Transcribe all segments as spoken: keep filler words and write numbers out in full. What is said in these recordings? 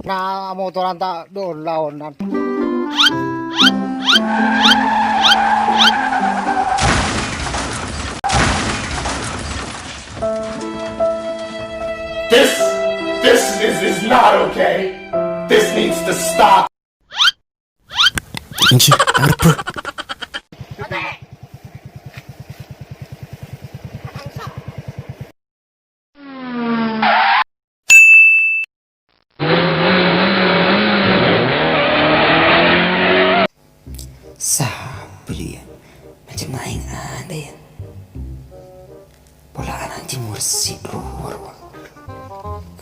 Na' motoran ta' dolaonan. This, this is, is not okay. This needs to stop. Anjir, arep, bro. Sabâ, yâ. Macem aèng adâ, yâ. Polana Haji Mursyid rowa-rowa.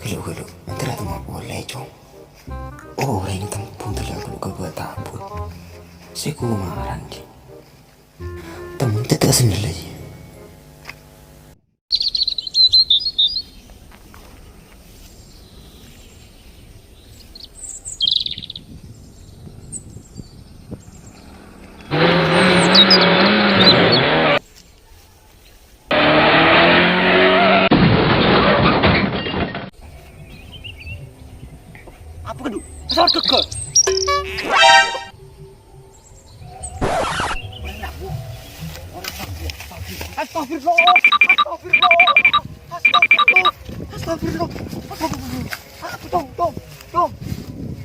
Ghâllu-ghâllu, antara temmo polè, Cong. Orèng Tembung tella' ghâllu ka Batabun. Sè komaran, Cong. Tembung tètta' sennella, Cong. Apa kedua? Pesawat keke. Astagfirullah, astagfirullah, astagfirullah, astagfirullah, astagfirullah. Aku, Cong, Cong, Cong.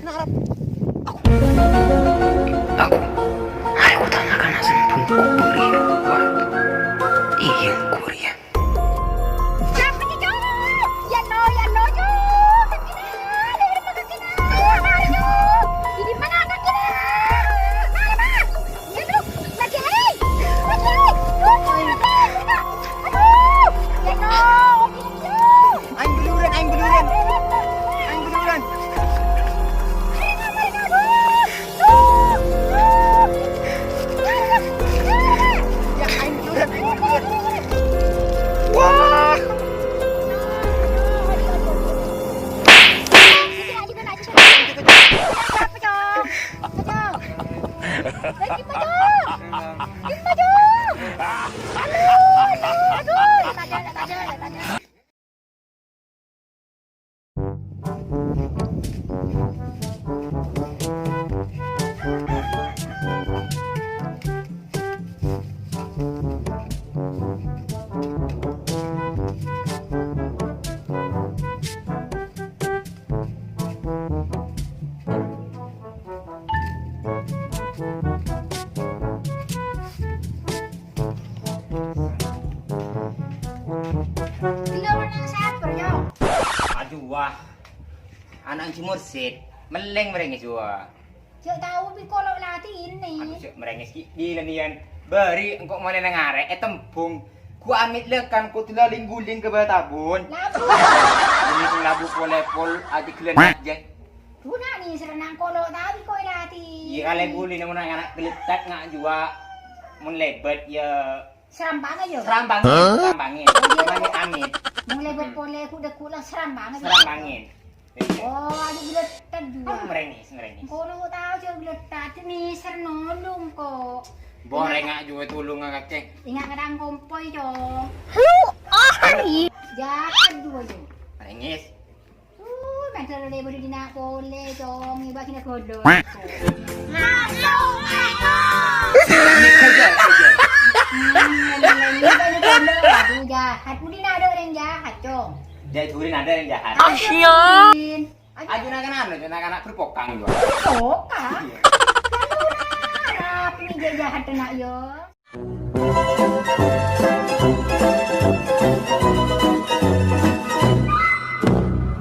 Kenapa? Aku. Aku, aku tanyakan nasib pun kubur. Iya, kubur, ya. Aèng beluran, aèng beluran. Aèng beluran. Ya, aèng beluran, aèng beluran. Wah. Aduh, wah. Ana' Haji Mursyid, mellèng marèngès, wah. Jhâ' tao bi' kolo' latènè. Aduh, jhâ' marèngès ghi' bilân, Yan. Bâri' engko' molaè neng arè' è Tembung. Ghu amit lèkan kodhu la ling-ghuling ka Batabun. Labu. Ini pun labu polè pol ati ghelân ajâ. Ghuna ni serenang kolo' tao bi' kolo' latè. Iyâ, kalè bulina mon ana' geletak nga' jhuwa. Mon lèbât, yâ. Serampangan, yâ? Serampangin, serampangin. Amit-amit. Mon lèbât polè ghu-, dâgghu' la serampangan, yâ? Serampangin. Oh, aduh, geletak jhuwa. Marèngès, marèngès. Kolo' tao jhâ' geletak, ni serno lung ko. Borènga' jhuwa tulungnga kakè. Inga' kadang kompoy, Cong. Who are you? Jahat jhuwa, Cong. Marèngès. Uh, mènta lè bâdâ dinna' polè, Cong, è bâgiyânna ghâllu. Masuk, masuk. Ini saja, saja. Hmm, ini bâdâ ghâllu. Aduh, jahat. Budina ada orang jahat, Cong. Jadi, budina ada yang jahat. Aduh, Din. Aduh, nak-anak, nak-anak berpokang juga. Berpokang? Iya. Kalau nak, rapi nih dia jahat, nak, yo.